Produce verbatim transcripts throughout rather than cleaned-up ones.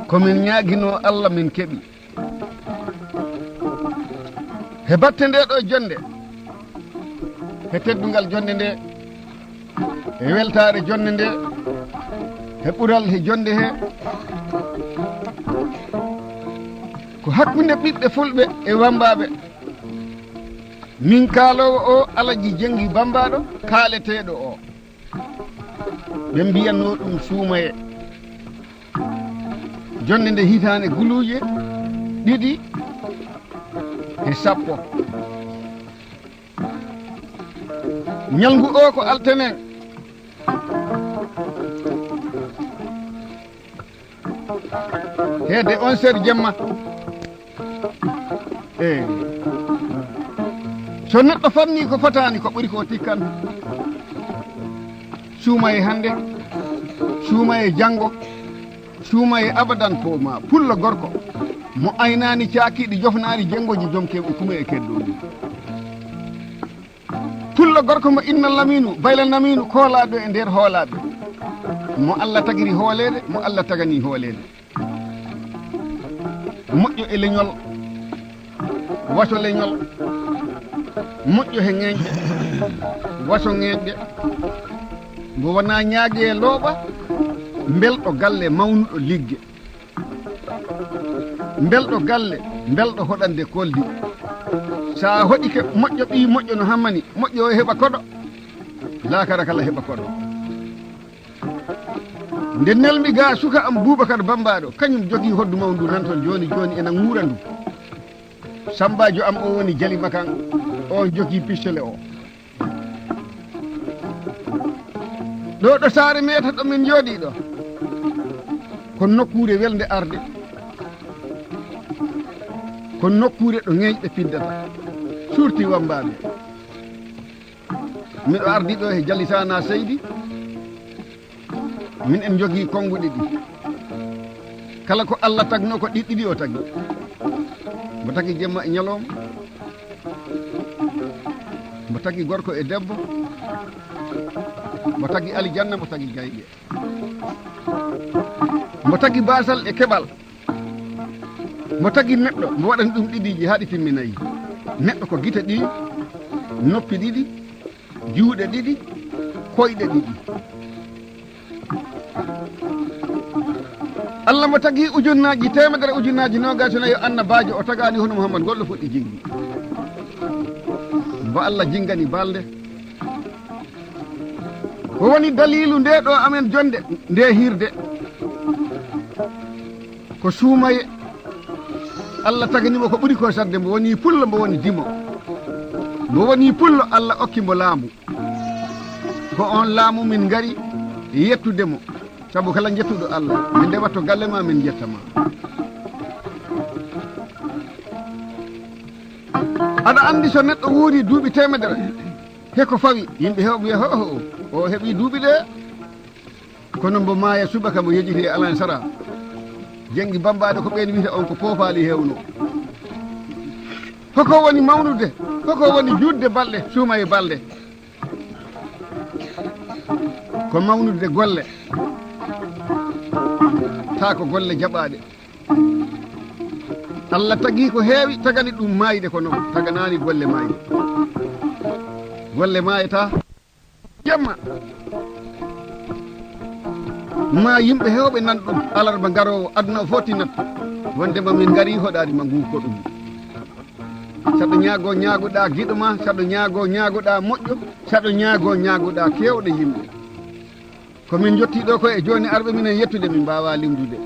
Ko min ñaaginoo Allah min keɓi. He batte nde ɗo jonnde, he teddungal jonnde nde, he weltaare jonnde nde, he ɓural he jonnde he, ko hakkunde ɓiɓɓe fulɓe e wambaaɓe. Min kaaloowo o Alaji Jenngi Bammbaaɗo kaaleteeɗo o. Ɓe mbiyannoo ɗum suumaye. Jonnde nde hitaande guluuje ɗiɗi e sappo. Ñalngu o ko altene. Heede onze heures jemma. Eey. So neɗɗo fannii ko fotaani, ko ɓuri ko tikkan. Suuma e hannde, suuma e janngo, suuma e abadan ko ma pullo gorko mo aynaani caakiiɗi jofnaani jenngoji jom kewɗi kuma e keddooni. Pullo gorko mo inna Laminu, bayla Laminu, koolaaɗo e nder hoolaaɓe. Mo Allah tagiri hooleede, mo Allah tagani hooleede. Moƴƴo e leñol, waso leñol, moƴƴo he ŋeeñɗe, waso ŋeeñɗe. Mbo wonaa ñaage looɓa, mbelɗo galle mawnuɗo ligge. Mbelɗo galle, mbelɗo hoɗande koldi. So a hoɗike moƴƴo ɓii moƴƴo no hammani, moƴƴo o heɓa koɗo, laakara kala heɓa koɗo. Nde nelmi ga suka am Bubakar Bambaɗo, kañum jogii hoddu mawndu nan toon jooni jooni ena ŋuura ndu. Sambaajo am o woni Jali Makan, o jogii pistolet o. Ɗo ɗo saare meeta ɗo min njooɗii ɗo, ko nokkuure welnde arde, ko nokkuure ɗo ŋeeñɓe piddata, suurti wammbaaɓe. Miɗo ardi ɗo he Jali Sana Seydi. Min en njogii konnguɗi ɗi. Kala ko Allah tagnoo ko ɗiɗi ɗi o tagi. Mbo tagi jemma e ñalooma. Mbo tagi gorko e debbo. Mbo tagi alijanna, mbo tagi gayɗe. Mbo tagi baasal e keɓal. Mbo tagi neɗɗo, mbo waɗani ɗum ɗiɗiiji haa ɗi timminayi. Neɗɗo ko gite ɗiɗi, noppi ɗiɗi, juuɗe ɗiɗi, koyɗe ɗiɗi. Allah mo tagi ujunnaaji teemedere ujunnaaji noogaas e nayi o annabaajo, o tagaani hono Muhammad, ngol ɗo fuɗɗi jingi. Mbo Allah jingani balnde. Ko woni daliilu nde ɗo amen jonde, nde hirde? Ko suumaye. Allah tagani mo ko ɓuri ko sadde, mbo woni pullo, mbo woni dimo. Mbo woni pullo, Allah okki mbo laamu. Ko on laamu min ngari yettude mo, sabu kala njettuɗo Allah, min ndewatto galle ma, min njetta ma. Aɗa anndi so neɗɗo wuuri duuɓi teemedere, he ko fawi, yimɓe heewɓe wiya, "Ho, ho, o heɓii duuɓi ɗe." Kono mbo maaya subaka, mbo yejiti e Alansara. Jenngi Bambaɗo ko ɓeen wiyta on ko poofaali heewno. Hoko woni mawnude, hoko woni juutde balɗe, suuma e balɗe. Ko mawnude golle, taa ko golle jaɓaaɗe. Allah tagi ko heewi, tagani ɗum maayde, kono taganaani golle maayde. Golle maayata jemma. Ma yimɓe heewɓe nan ɗum, alarba garoowo, aduna o fof tinat. Wondema min ngarii hoɗaade ma ngu ko ɗum. Saɗo ñaago ñaagoɗaa giɗo ma, saɗo ñaago ñaagoɗaa moƴƴo, saɗo ñaago ñaagoɗaa keewɗo yimɓe. Ko min njottii ɗo ko e jooni arɓe minen yettude, min mbaawaa limdude.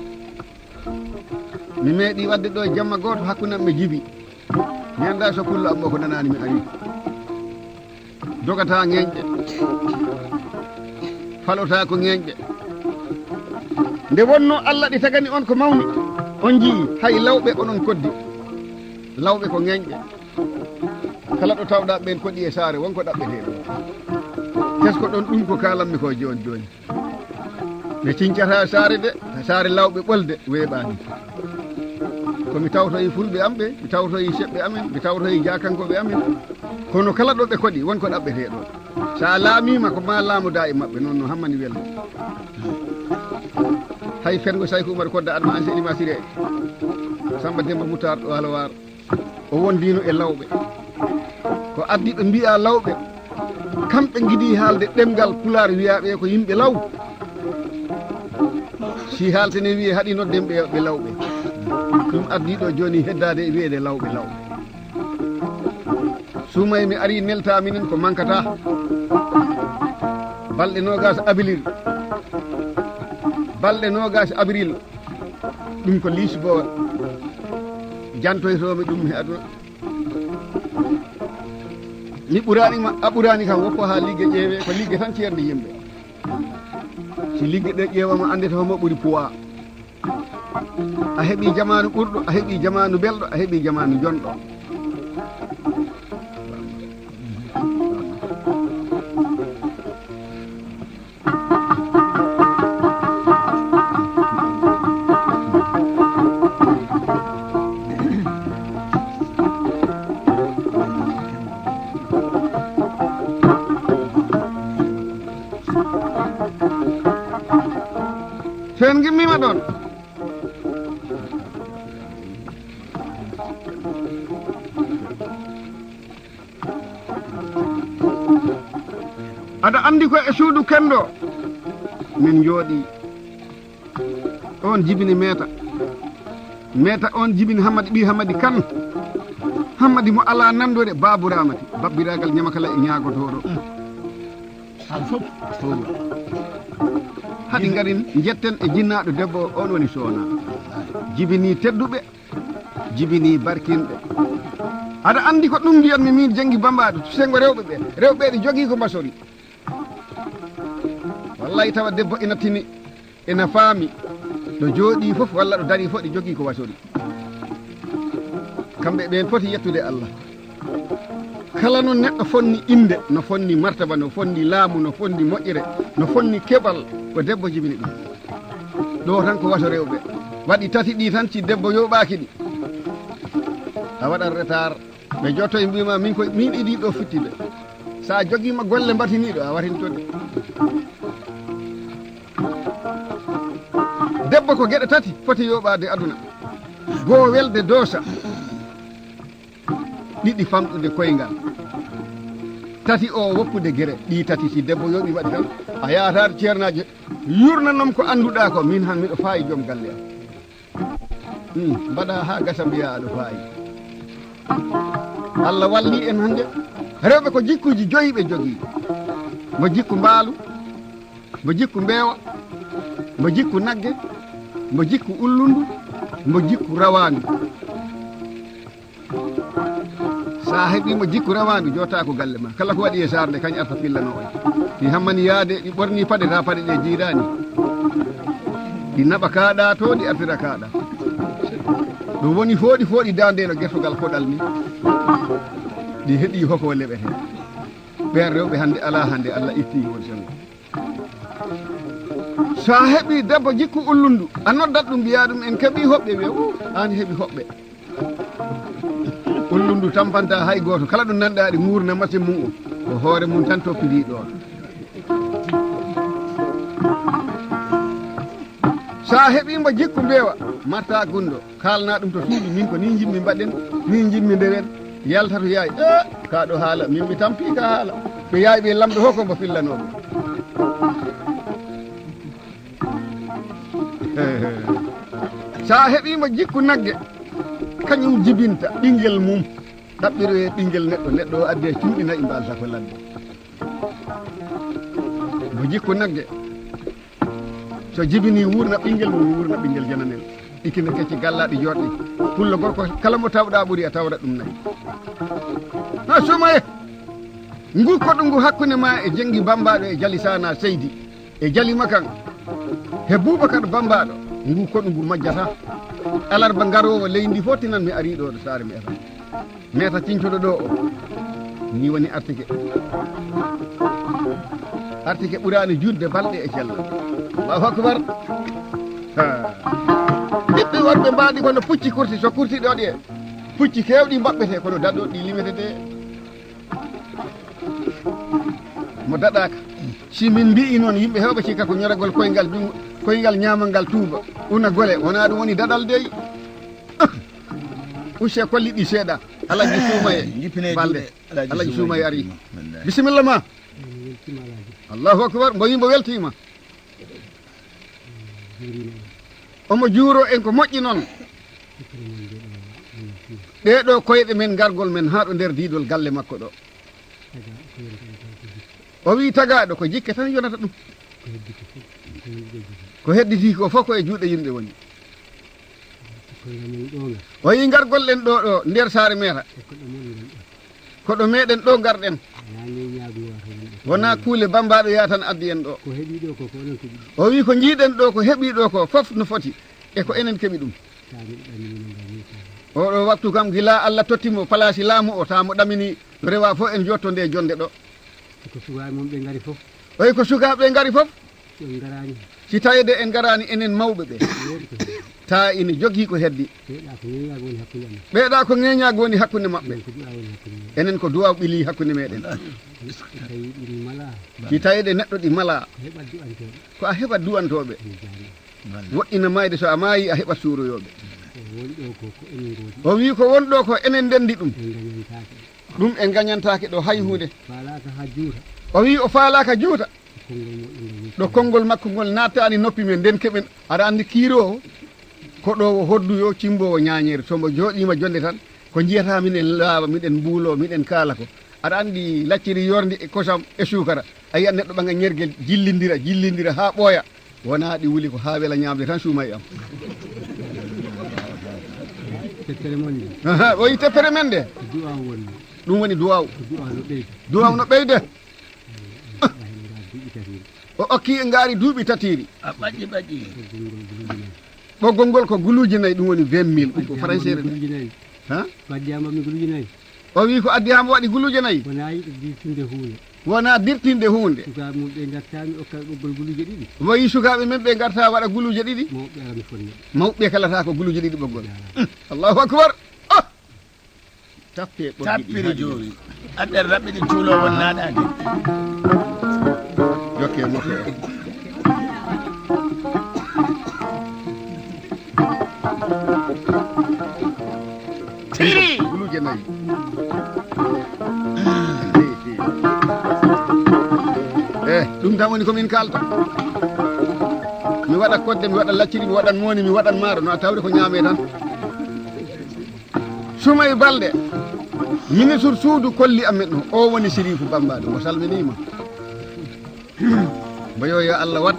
Mi meeɗii waɗde ɗo e jamma gooto hakkunde am e Jibi. Mi anndaa so pullo am o ko nanaani mi ari. Dogataa ŋeeñɗe. Falotaa ko ŋeeñɗe. Nde wonnoo Allah ɗi tagani on ko mawni, on njii hay lawɓe onon koddi. Lawɓe ko ŋeeñɗe. Kala ɗo tawɗaa ɓeen koɗi e saare, won ko ɗaɓɓetee ɗo. Tesko ɗon ɗum ko kaalanmi ko jooni jooni. Ɓe cincata saare de, saare lawɓe ɓolde weeɓaani. Ko mi tawtoyi fulɓe am ɓe, mi tawtoyi seɓɓe amen, mi tawtoyi jaakankooɓe amen. Kono kala ɗo ɓe koɗi, won ko ɗaɓɓetee ɗo. Sa laamiima ko ma laamoda e maɓɓe, noon no hammani welgo. Hay fengo Sayku Umar Kodda Adma Anse Elima Siré, Samba Demba Moutar ɗo Halawar, o wondino e lawɓe. Ko addi ɓe mbiya lawɓe, kamɓe ngidi haalde ɗemngal Pulaar, wiya ɓe ko yimɓe law. Si haaltene wiye haɗi nodden ɓe, ɓe lawɓe. Ɗum addi ɗo jooni heddaade e wiyeede lawɓe, lawɓe. Sumay mi ari nelta minen ko mankata. Balɗe noogas avril. Balɗe noogas avril. Ɗum ko Lisbon. Jantoytoomi ɗum he aduna. Mi ɓuraani ma, a ɓuraani kam, woppo haa ligge ƴeewe, ko ligge tan ceerndi yimɓe. Si ligge ɗe ƴeewama, anndete homo ɓuri poids. A heɓi jamaanu ɓurɗo, a heɓi jamaanu belɗo, a heɓi jamaanu jonɗo. Fen ngimmima ɗon. Aɗa anndi ko e suudu kenndo min njooɗi. On jibini Meeta. Meeta on jibini Hammadi ɓii Hammadi Kan. Hammadi mo alaa nanndore, Baabu Raamati, babbiraagal ñamakala e ñaagotooɗo. Haɗi ngarin njetten e jinnaaɗo debbo o, on woni Soona. Jibini tedduɓe, jibini barkinɓe. Aɗa anndi ko ɗum mbiyatmi min Jenngi Bambaɗo, sengo rewɓe ɓe. Rewɓe ɓe jogii ko mbasori. Wallahi tawa debbo ina tini, ina faami. Ɗo jooɗii fof walla ɗo darii fof, ɗi jogii ko wasori. Kamɓe ɓeen foti yettude Allah. Kala no neɗɗo fonni innde, no fonni martaba, no fonni laamu, no fonni moƴƴere, no fonni keɓal, ko debbo jibini ɗum. Ɗo tan ko waso rewɓe. Waɗi tati ɗi tan, si debbo yoɓaaki ɗi, a waɗat retard. Ɓe jotto e mbima, min ko min idii ɗo futtide. Sa jogiima golle mbatiniiɗo, a warinto ɗe. Debbo ko geɗe tati foti yoɓaade aduna. Goo welde doosa. Ɗiɗi famɗude koyngal. Tati o woppude gere. Ɗi tati si debbo yoɓi waɗi tan, a yahata to ceernaajo, yurnanom ko annduɗaa ko, min han miɗo faayi joom galle am. Hmm, mbaɗa haa gasa mbiya aɗo faayi. Allah walli en hannde. Rewɓe ko jikkuuji joyi ɓe jogii. Mbo jikku mbaalu, mbo jikku mbeewa, mbo jikku nagge, mbo jikku ullundu, mbo jikku rawaandu. Sa heɓiima jikku rawaandu, jotta ko galle ma. Kala ko waɗi e saar nde, kañ arta fillano on. Ɗi hammani yaade, ɗi ɓorni paɗe, ta paɗe ɗe jiidaani. Ɗi naɓa kaaɗa to, ɗi artira kaaɗa. Ɗum woni fooɗi, fooɗi daande no gertogal koɗal ni. Ɗi heɗi hoko leɓete. Ɓeen rewɓe hannde alaa hannde, Allah itti won sengo. So a heɓii debbo jikku ullundu, a noddat ɗum, mbiyaa ɗum en keɓii hoɓɓe, wiya, "Uu, aan heɓi hoɓɓe." Ullundu tampanta hay gooto, kala ɗo nanɗaa ɗi nguurna machine mum o, ko hoore mum tan toppidii ɗoon. So a heɓii mbo jikku mbeewa, marta gunndo. Kaalna ɗum to suudu, min ko ni njimmi mbaɗen, ni njimmi ndewen, yalta to yaay. E, ka ɗo haala, min mi tampi ka haala. Ɓe yaay ɓe lamɗo hoko mbo fillanooɓe. Sa heɓiimo jikku nagge, kañum jibinta ɓinngel mum. Ɗaɓɓiroye ɓinngel neɗɗo, neɗɗo o addi e cuuɗi nayi mbaalta ko ladde. Mo jikku nagge, so jibini wuurna ɓinngel mum, wuurna ɓinngel jananel. Ɗi kine kecci gallaaɗi jooɗɗi. Pullo gorko kala mo tawɗa ɓuri a tawra ɗum nayi. Ha Sumaye, ngu koɗo ngu hakkunde ma e Jenngi Bambaɗo e Jali Sana Seydi e Jali Makan he Bubakar Bambaɗo, ngu koɗo ngu majjata. Alarba garoowo leydi fof tinan mi ari ɗo ɗo saare mi efa. Meta cincoɗo ɗo o, ni woni artike. Artike ɓuraani juutde balɗe e cellal. Allahu akbar. Ha. Ɓiɓɓe worɓe mbaɗi kono pucci kurti, so kurti ɗo ɗi e pucci keewɗi mbaɓɓete, kono daɗɗo ɗi limetete. Mo daɗaaka. Si min mbi'i noon, yimɓe heewɓe cikka ko ñoragol koyngal junngo, koyngal ñaamal ngal tuuba, una gole, wonaa ɗum woni daɗal dey. Ucce ko liɗɗi seeɗa. Alhaji Suumaye. Jippine Balde. Juuɗe. Alhaji Alhaji Suumaye Suumaye ari. Jippine. Bisimilla ma. Allahu akbar. Mbo yimbo weltiima. Omo juuro en ko moƴƴi noon. Ɗee ɗoo koyɗe men, gargol men haa ɗo nder diidol galle makko ɗo. O wi'i tagaaɗo ko jikke tan yonata ɗum. Ko hedditi ko fof ko e juuɗe yimɓe woni. O wi'i ngargol ɗen ɗo, ɗo nder saare meeta. Ko ɗo meɗen ɗo ngarɗen. Wonaa kuule bammbaaɗo yaa tan addi en ɗo. O wi'i ko njiiɗen ɗo, ko heɓi ɗo ko fof no foti. E ko enen keɓi ɗum. Oɗo waktu kam gila Allah totti mo palaasi laamu o, taa mo ɗamini rewa fof en jotto nde jonde ɗo. Ko sukaaɓe mum ɓe ngari fof. Oyi ko sukaaɓe ngari fof. Si tawede en ngaraani enen mawɓe ɓe. Taa ina jogii ko heddi. Ɓeeɗa ko ŋeeñaago woni hakkunde amen. Ɓeeɗa ko ŋeeñaago woni hakkunde maɓɓe. Enen ko du'a woni hakkunde meɗen. Enen ko du'a ɓili hakkunde meɗen. Si tawede neɗɗo ɗi mala. Ko a heɓat du'antooɓe. Ko a heɓat du'antooɓe. Woɗɗina mayde, so a maayi, a heɓat suuroyooɓe. O wii ko won ɗo ko enen ndenndi ɗum. Ɗum en ngañantaake ɗo hay huunde. O wii o faalaaka juuta. Ɗo konngol makko ngol nattaani noppi men, nden keɓen. Aɗa anndi kiiro o, ko ɗo o hodduyo, cimboowo ñaañeere. So mbo jooɗiima jonnde tan, ko njiyata minen laawa, miɗen mbuulo, miɗen kaala ko. Aɗa anndi lacciri yorndi e kosam e suukara. A yiyat neɗɗo ɓaŋa ñergel, jillindira, jillindira haa ɓooya. Wonaa ɗi wuli ko haa wela ñaamde tan suuma e am. Teppere mon nde. Aha, o yi teppere men nde. Ko du'a wonni. Ɗum woni du'aw. Ko du'a no ɓeyda. Du'aw no ɓeyda. O okki e ngaari duuɓi tatiiri. A ɓaƴƴi, ɓaƴƴi. Ɓoggol ngol ko guluuje nayi, ɗum woni vingt mille, ɗum ko français. Guluuje nayi. Ha? Waddi haa mbaɗmi guluuje nayi. O wi ko addi haa mbo waɗi guluuje nayi. Wonaa yiɗde dirtinde huunde. Wonaa dirtinde huunde. Sukaaɓe mum ɓe ngartaami okka ɓoggol guluuje ɗiɗi. Mo yi sukaaɓe men ɓe ngarta waɗa guluuje ɗiɗi. Mawɓe ara mi fonne. Mawɓe kalata ko guluuje ɗiɗi ɓoggol. Jaaraama. Allahu akbar. Ah! Tappe ɓoggi ɗi. Tappiri haɗi jooni. Adder raɓɓiɗi tuulo won naaɗaade. Jokke moto. Tiri. Guluuje nayi. Eh, ɗum tan woni ko min kaalta. Mi waɗa kodde, mi waɗa lacciri, mi waɗan mooni, mi waɗan maaro, no a tawri ko ñaamee tan. Sumay Balde, ministre suudu kolli amen o, o woni Sirifu Bambaɗo, o salminiima. Mbo yo, yo Allah waɗ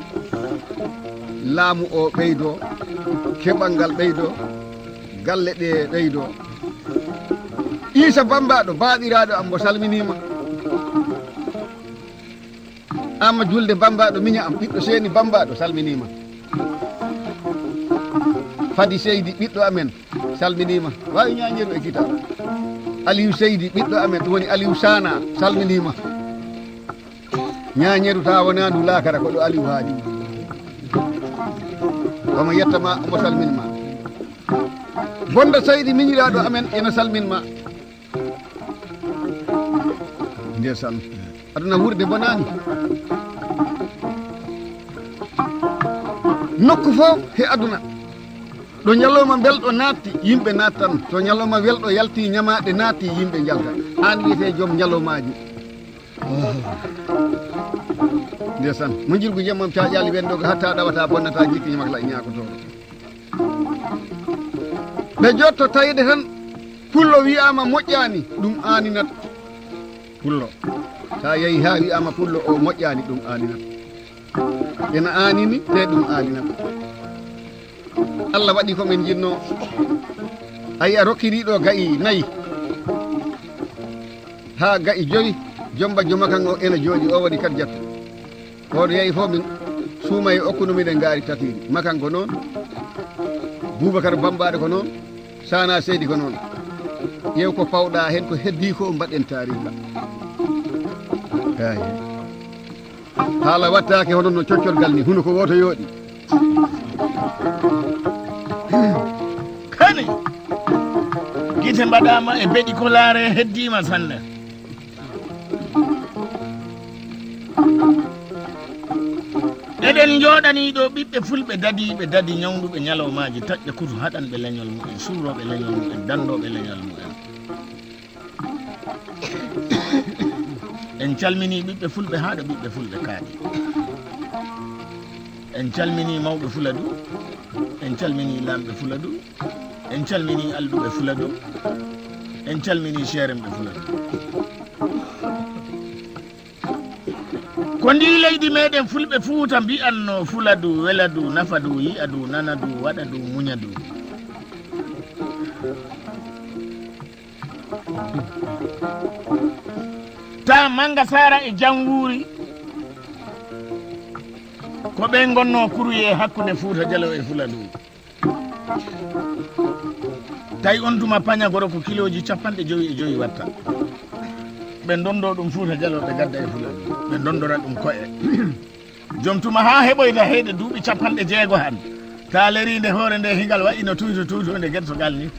laamu o ɓeydo, keɓal ngal ɓeydo, galle ɗe ɓeydo. Iisa Bambaɗo, baaɗiraaɗo am, mbo salminiima. Amma Julde Bambaɗo, miña am, ɓiɗɗo Seeni Bambaɗo, salminiima. Fadi Seydi, ɓiɗɗo amen, salminiima. Waawi ñaañeeru e gita. Aliou Seydi, ɓiɗɗo amen, ɗum woni Aliou Sana, salminiima. Ñaañeeru taa wonaa ndu laakara, ko ɗo Aliou haali. Omo yetta ma, omo salmin ma. Bonda Seydi, miñiraaɗo amen, ena salmin ma. Ndesan. Aduna wuurde bonaani. Nokku fof he aduna. Ɗo ñalawma belɗo naatti, yimɓe naattan. To ñalawma welɗo yalti, ñamaaɗe naatti, yimɓe njalta. Aan wiyetee joom ñalawmaaji. Ndesan. Mo njirgu jemmam caaƴaali wendo ko hatta ɗawata bonnata jikki ñamakla e ñaakotoo. Ɓe jotto tawde tan pullo wiyaama moƴƴaani, ɗum aaninat. Pullo. So a yehi haa wiyaama pullo o moƴƴaani, ɗum aaninat. Ena aanini, te ɗum aaninat. Allah waɗi ko min njinnoo. A yiya rokkiriiɗo ga'i nayi. Haa ga'i jowi, jomba joma kan o ena jooɗi, o waɗi kadi jattu. Kono yehi fof min suuma e okkuno miɗen ngaari tatiiri. Makan ko noon, Bubakar Bambaɗo ko noon, Sana Seydi ko noon. Ƴeew ko pawɗa heen ko heddii ko mbaɗen taariika. Eey. Haala wattaake hono no coccorgal ni, huno ko wooto yooɗi. Kani gite mbaɗaama e beɗi kolaare heddiima sanne. En njooɗanii ɗo ɓiɓɓe fulɓe dadiiɓe dadi, ñawnduɓe ñalawmaaji, taƴɓe kutu, haɗanɓe leñol mumen, surrooɓe leñol mumen, danndooɓe leñol mumen. En calminii ɓiɓɓe fulɓe haa ɗo ɓiɓɓe fulɓe kaaɗi. En calminii mawɓe Fuladu, en calminii laamɓe Fuladu, en calminii alɗuɓe Fuladu, en calminii ceeremɓe Fuladu. Ko ndi leydi meɗen fulɓe Fuuta mbi'anno: Fuladu, weladu, nafadu, yi'adu, nanadu, waɗadu, muñadu. Ta Manga Sara e Janwuuri, ko ɓe ngonno kuruye hakkunde Fuuta Jalo e Fuladu. Tawi on tuma paña goro ko kilooji capanɗe jowi e jowi watta. Ɓe ndondo ɗum Fuuta Jalo, ɓe gadda e Fuladu, ɓe ndondora ɗum ko'e. Jom tuma haa heɓoyta heyɗe duuɓi capanɗe jeego han, ta leri nde hoore nde hingal wa'i no tuyto tuyto nde gertogal ni.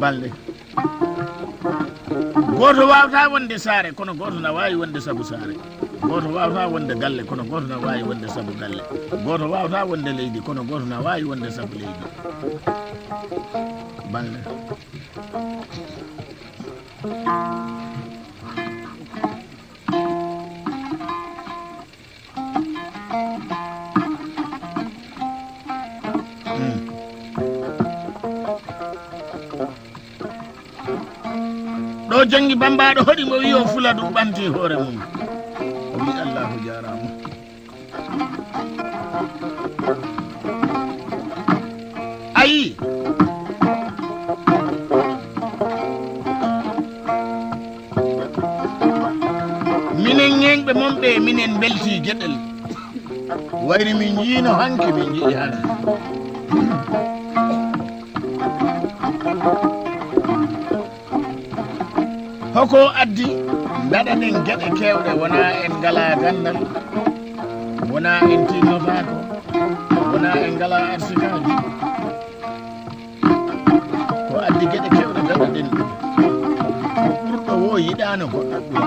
Balɗe. Gooto waawata wonde saare, kono gooto na waawi wonde sabu saare. Gooto waawata wonde galle, kono gooto na waawi wonde sabu galle. Gooto waawata wonde leydi, kono gooto na waawi wonde sabu leydi. Balɗe. Ɗo janngi Bammbaaɗo, hoɗi mo wi'o Fuladu ɓanti hoore mum. O wi'i: "Allaahu jaaraama." Ayi. Minen ñeeñɓe mon ɓe, minen mbeltii geɗel. Wayri min njiino hanki, min nji'i hanki. Hoko addi ndaɗanen geɗe kewɗe, wona en ngala gandal, wona en tinnotaako, wona en ngala arsikaaji. Ko addi geɗe kewɗe ndaɗaɗen ɗum. Ko ɓurɗo wo yiɗaano goɗɗo ɓura.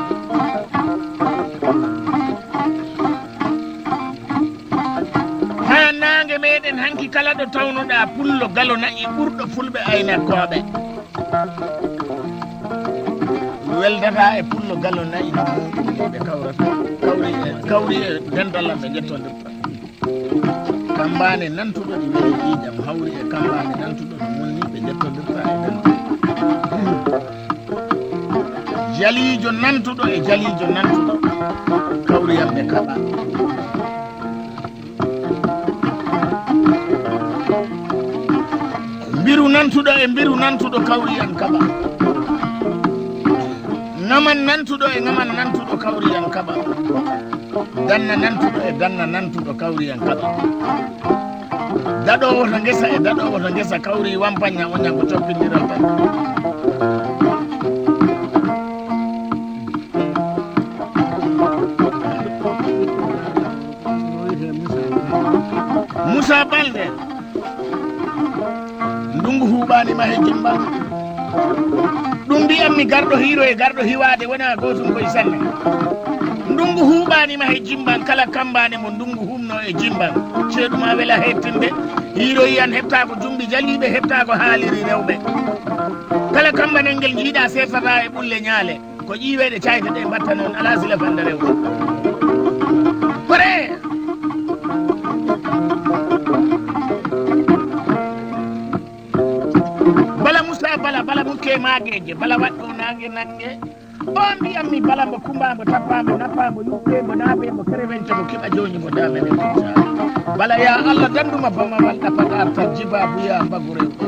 Haa naange meɗen hanki, kala ɗo tawnoɗaa pullo galo na'i ɓurɗo fulɓe aynakooɓe. Weldata e pullo galo na'i no muuɗum ni ɓe kawrata. Kawri e, kawri e dental am ɓe njettondirta. Kambaane nantuɗo ɗi weli ƴiiƴam hawri e kambaane nantuɗo no mum ni ɓe njettondirta e dental. Jaliijo nantuɗo e jaliijo nantuɗo kawri yam ɓe kaɓa. Mbiru nantuɗo e mbiru nantuɗo kawri yan kaɓa. Ŋaman nantuɗo e ŋaman nantuɗo kawri yan kaɓa. Danna nantuɗo e danna nantuɗo kawri yan kaɓa. Daɗoowo to ngesa e daɗoowo to ngesa kawri wampaña oña ko coppindiral tan. Moussa Balde. Ndungu huuɓaani ma he jimba. Ɗum mbi'anmi garɗo hiiro e garɗo hiwaade wona gootum koye sanne. Ndungu huuɓaani ma he jimban kala kambaane mo ndungu huumno e jimban. Ceeɗu ma wela hettinde. Hiiro yiyan heɓtaako jumbi jaliiɓe heɓtaako haaliri rewɓe. Kala kambanel ngel njiiɗa seesata e ɓulle ñaale. Ko ƴiiweede cayte ɗe mbatta noon, alaa sila fannde rewde. Kore! Bala Moussa Bala, Bala Mukke Maageeje, Bala waɗɗo naange nannge. O mbi'anmi Bala mbo kumba mbo tappa mbo nappa mbo yuɓɓe mbo naabe mbo kerewence mbo kiɓa jooni mbo daame ne. Bala ya Allah dannduma bamawal ɗapat arta jiba buya mbagu rewɓe.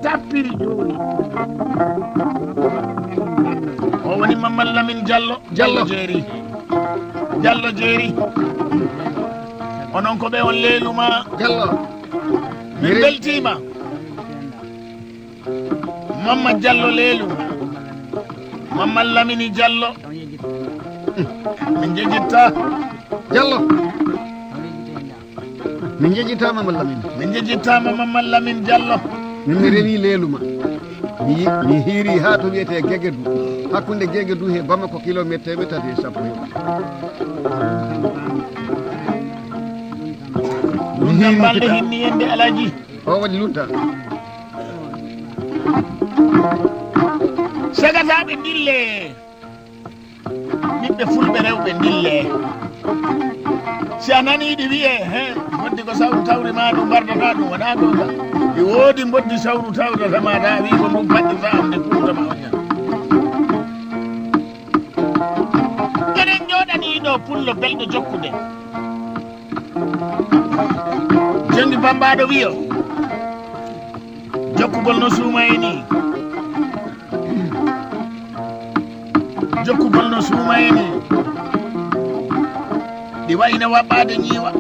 Tappiri jooni. O woni Mamman Lamin Jallo. Jallo Jeeri. Jallo Jeeri. Onon ko ɓe on leeluma. Jallo. Min beltiima. Mamman Jallo leelu. Mamman Lamini Jallo. Min jejitta. Jallo. Min njejjitaama Malla min. Min njejjitaama Malla min Jallo. Min mi rewi leeluma. Mi yi- mi hiiri haa to wiyetee Gegedu. Hakkunde Gegedu he Bamako kilometer teemeɗɗe tati e sappo. Lunta balɗe hinni yende alaji. O waɗi lunta. Sagataaɓe ndille. Ɓiɓɓe fulɓe rewɓe ndille. Si a nanii ɗi wiyee, he, mboddi ko sawru tawri ma ɗum mbardata ɗum, wonaa goonga. Ɗi woodi mboddi sawru tawrata ma, ta wii ko ɗum paɗɗirta am nde kuuta ma oña. Eɗen jooɗanii ɗo pullo belɗo jokkude. Jonngi bammbaaɗo wiyo. Jokkugol no suumayee nii. Jokkugol no suumayee nii. Ɗi wayno waɓɓaade ñiiwa.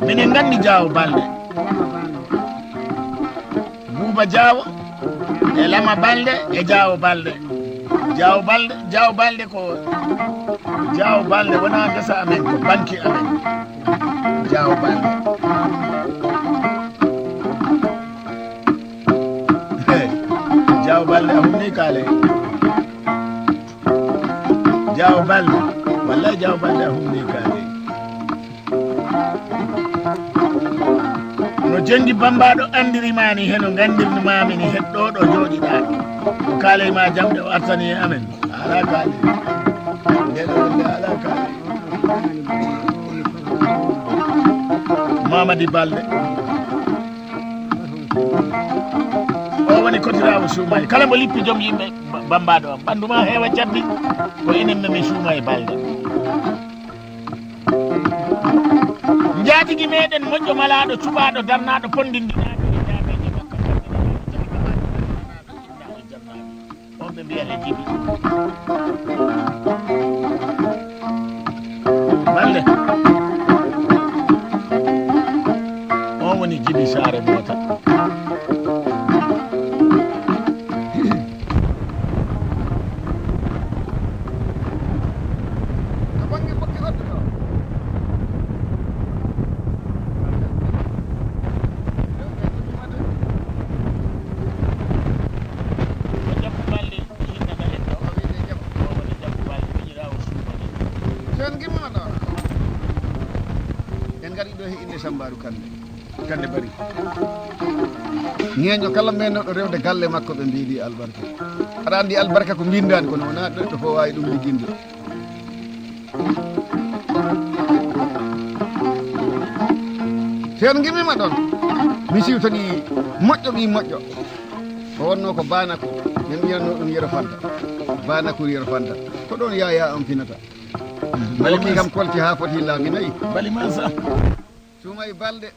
Minen nganndi Jaawo Balde. Buuba Jaawo e Lama Balde e Jaawo Balde. Jaawo Balde, Jaawo Balde ko Jaawo Balde wonaa ngesa amen, ko banki amen. Jaawo Balde. Jaawo Balde a humni kaale. Jaawo Balde. Wallay Jaawo Balde a humni kaale. No Jonngi Bammbaaɗo anndiri ma ni, heno nganndirni maami ni, heɗɗo ɗo jooɗiɗaa ɗo. O kaaley ma jam de o artani e amen. Alaa kaale. Nde ɗo wonde alaa kaale. Mamadi Balde. O woni kotiraawo suumayee. Kala mbo lippi joom yimɓe Ba- Bammbaaɗo am. Ɓanndu ma heewa cabbi. Ko enen men min suumayee Balde. Njaatigi meɗen moƴƴo malaaɗo, cuɓaaɗo, darnaaɗo, ponndindiraaɗo e jaabeeje makko, calminaaɗo, jaabaade, jaabaade, jaabaade. On ɓe mbiyata Jibi. Balde. On woni Jibi Saare Moota. To bannge Bokki Oddo to. Ko Jabbu Balde hinnata en ɗo. O wiyetee Jabbu. O woni Jabbu Balde, miñiraawo suudu. So en ngimmima ɗo, en ngarii ɗo he innde Sammbaaru Kannde. Kannde Bari. Ñeeño kala meenooɗo rewde galle makko, ɓe mbiyi ɗi albarka. Aɗa anndi albarka ko mbinndaani, kono wonaa neɗɗo fof waawi ɗum ligginde. So en ngimmima ɗon, mi siwtanii moƴƴo ɓii moƴƴo. O wonnoo ko Baanaku, min mbiyatnoo ɗum Yero Fanta. Baanaku Yero Fanta. Ko ɗoon Yaayaa am finata. Bali Bali kam kolti haa foti laabi nayi. Bali Mansa. Suumay Balde.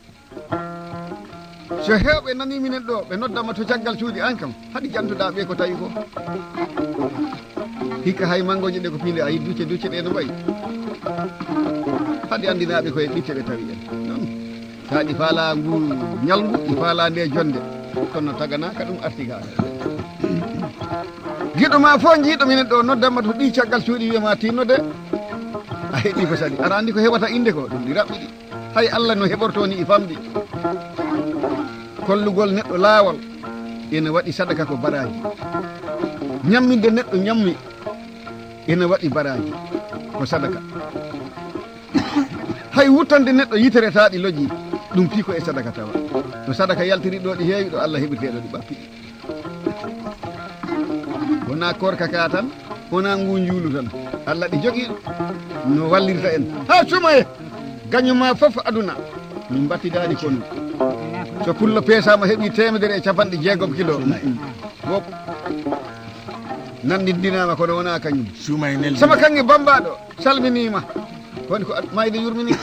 So heewɓe nanii minen ɗo, ɓe nodda ma to caggal cuuɗi an kam, haɗi jantoɗaa ɓe ko tawi ko. Hikka hay manngoje ɗe ko piinde, a yi ducce, ducce ɗe no mbayi. Haɗi anndinaa ɓe ko e ɓitte ɓe tawi en. Noon, so haɗi faalaa ngu ñalngu, ɗi faalaa nde jonnde, kono taganaa ka ɗum arti ka. Giɗo ma fof jiiɗo minen ɗo, noddan ma to ɗi caggal cuuɗi, wiya ma tinno de. A heɓi ko saɗi. Aɗa anndi ko heɓata innde ko, ɗum ɗi raɓɓiɗi. Hay Allah no heɓortoo ni e famɗi. Kollugol neɗɗo laawol ina waɗi sadaka ko baraaji. Ñamminde neɗɗo ñammi ina waɗi baraaji ko sadaka. Hay wuttande neɗɗo yitere taa ɗi lojji, ɗum fii ko e sadaka tawa. No sadaka yaltiri ɗo ɗi heewi, ɗo Allah heɓirtee ɗo ɗi ɓappi. Wonaa koorka ka tan, wonaa ngu njuulu tan. Allah ɗi jogii no wallirta en. Haa cumaye, gaño ma fof aduna, min mbattidaani konu. So pullo peesaama heɓii teemedere e capanɗe jeegom kilo. Wop. Nanndindinaama kono wonaa kañum. Suumay neldi. Sama kaŋŋe bammbaaɗo, salminiima. Woni ko ad-, mayde yurmini.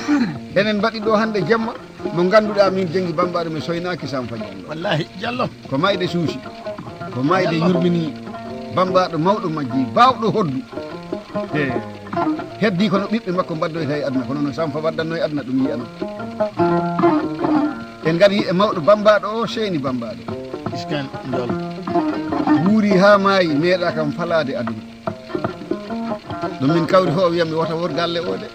Enen mbaɗi ɗo hannde jemma. Mo ngannduɗaa min Jenngi Bammbaaɗo, mi soynaaki Sampa Jallo. Wallahi, Jallo. Ko mayde suusi. Ko mayde Jallo. Yurmini Bammbaaɗo mawɗo majji, baawɗo hoddu. He. Heddii kono ɓiɓɓe makko mbaɗdoyta e aduna, kono no Sampa waddannoo e aduna, ɗum yiyano. En ngari e mawɗo Bammbaaɗo o, Seyni Bammbaaɗo. Iskan Ndol. Wuuri haa maayi, meeɗa kam falaade aduna. Ɗum min kawri hoo, wiyam mi wota wor galle o de.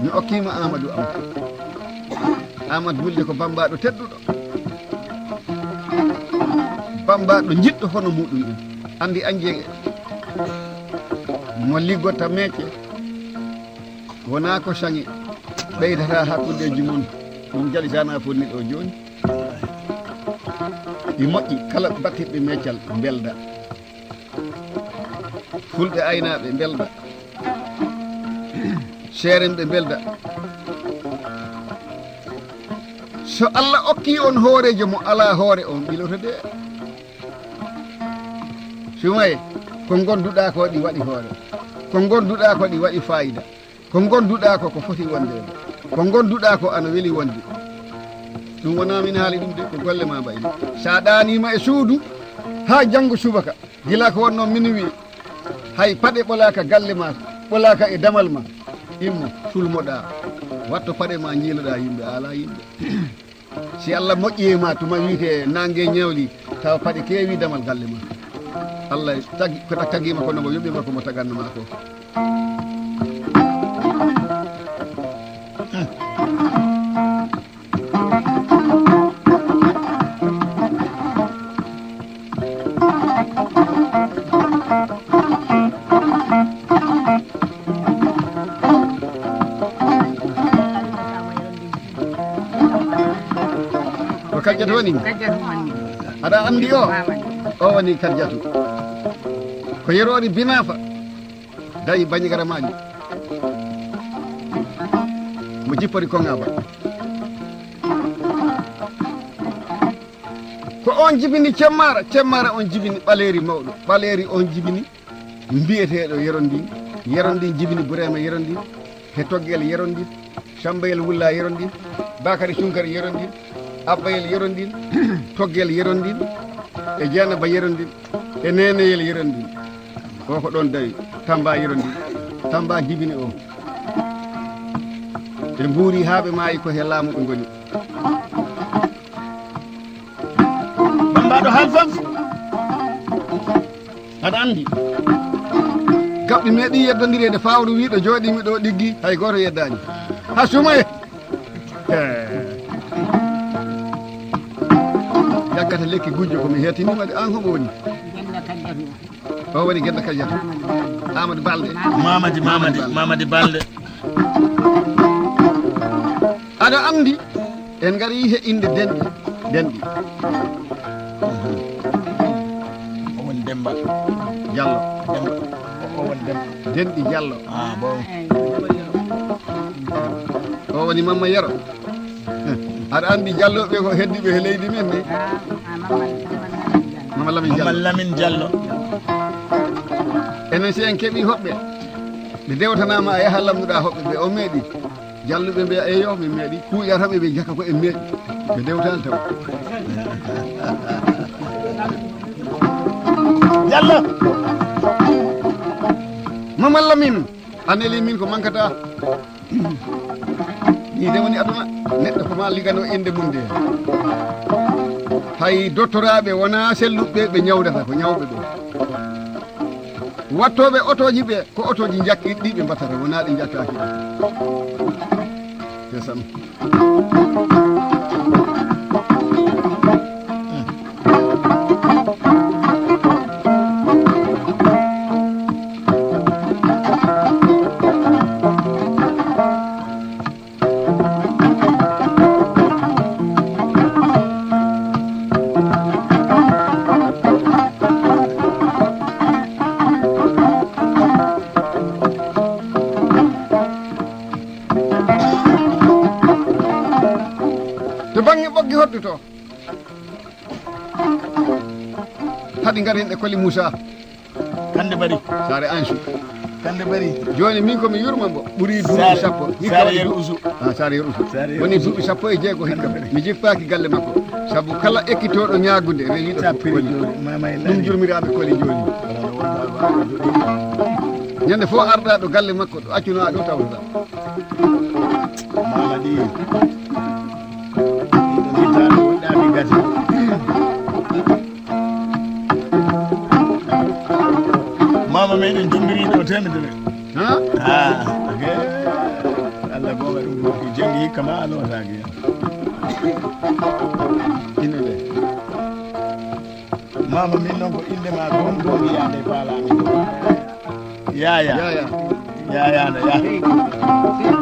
Mi okkiima Amadou am. Amadou Wulde ko bammbaaɗo tedduɗo. Bammbaaɗo jiɗɗo hono muɗum en. Anndi anjeeɓe. Mo liggotta meecce. Wonaa ko saŋi ɓeydata hakkundeeji mon. Ɗum jali sana fonni ɗo jooni. Ɗi moƴƴi kala battirɓe meeccal mbelda. Fulɓe aynaaɓe mbelda. Seerenɓe mbelda. So Allah okki on hooreejo mo alaa hoore on ɓiloto de. Sumaye, ko gonduɗaa ko ɗi waɗi hoore. Ko gonduɗaa ko ɗi waɗi fayida. Ko gonduɗaa ko ko foti wonde. Ko gonduɗaa ko ana weli wonde. Ɗum wonaa min haali ɗum de, ko golle ma mbayi. Sa ɗaaniima e suudu, haa janngo subaka, gila ko wonno minuwi, hay paɗe ɓolaaka galle ma, ɓolaaka e damal ma, immo, sulmoɗaa, watto paɗe ma, njiiloɗaa yimɓe, a alaa yimɓe. Si Allah moƴƴi e ma, tuma wiite naange ñawli, tawa paɗe keewi damal galle ma. Allah tagi, ko tagiima ko no mo yoɓima ko mo taganno ma ko. Ko Kajjatu woni? Kajjatu woni. Aɗa anndi o? Mamadi. O woni Kajjatu. Ko yeroori Binafa. Dawi Bañigara Maali. Mo jippori Kongaba. Ko on jibini Cemmara, Cemmara on jibini Ɓaleeri mawɗo. Ɓaleeri on jibini mbiyeteeɗo Yerondin. Yerondin jibini Burema Yerondin. He Toggel Yerondin. Sambayel Wulla Yerondin. Bakari Sunkari Yerondin. Abbayel Yerondin. Toggel Yerondin. E Jeenaba Yerondin. E Neeneyel Yerondin. O ko ɗon dawi. Tamba Yerondin. Tamba jibini o. Ɓe mbuuri haa ɓe maayi ko he laamu ɓe ngoni. Bambaɗo haalfam. Aɗa anndi. Gaɓɓi meeɗi yeddondireede fawru wiiɗo jooɗiimi ɗo ɗiggi hay gooto yeddaani. Ha Sumaye. Jaggata lekki gujjo ko mi hettiniima de, aan homo woni? O woni Genda Kadiatou. Amadou Balde. Mamadi, Mamadi, Mamadi Balde. Aɗa anndi, en ngari he innde denɗi, denɗi. O woni Demba. Diallo. Demba. O woni Demba. Denɗi Diallo. Ah, bon. O woni Mamma Yero. Aɗa anndi Diallo ɓe ko heddi ɓe he leydi men ni. Mama Lamine Diallo. Mama Lamine Diallo. Enen si en keɓi hoɓɓe, ɓe dewtanaama a yaha lamnuɗa hoɓɓe ɓe, o meeɗi. Jalluɓe mbiya, "Eyo, min meeɗi." Kuuƴa tan ɓe mbiya, "Jaka ko en meeɗi." Ɓe dewtaani taw. Yalla! Mama Lamine, a neli min ko mankata. Ni de woni aduna, neɗɗo ko ma ligano innde mum de. Hay dottoraaɓe wonaa selluɓe ɓe ñawdata, ko ñawɓe ɓe. Wattooɓe otooji ɓe, ko otooji njakkiiɗi ɗi ɓe mbattata, wonaa ɗi njakkaaki ɗi. Ndeysaan. To bannge ɓoggi hoɗdu to. Hadi ngarin e Koli Moussa. Kande Bari. Saare Ansu. Kande Bari. Jooni min ko mi yurma mbo. Ɓuri duuɓi sappo. Hikka Saare waɗi Yer du-, Usu. Ah, Saare Yer Usu. Saare Yer Woni Usu. Duuɓi sappo e jeego hikka. Kande Bari. Mi jippaaki galle makko. Sabu kala ekkitooɗo ñaagunde, rewiɗo ko Sappiri Koli. Jooni, Mama e Lami. Ɗum jurmiraaɓe Koli jooni. Ñande fof arɗa ɗo galle makko, ɗo accunaa ɗo tawtoɗaa. Mamadi. Ɗiɗo hitaande woɗɗaaki gasi. Mama meɗen jummbiri ɗo temedere. Ha? Ah, ok. Allah goga ɗum ko jangi hikka ma a lotaki. Inde de. Mama min noon ko inde ma gon gon yiyande e palami. Yaya. Yaya. Yaya no yaya.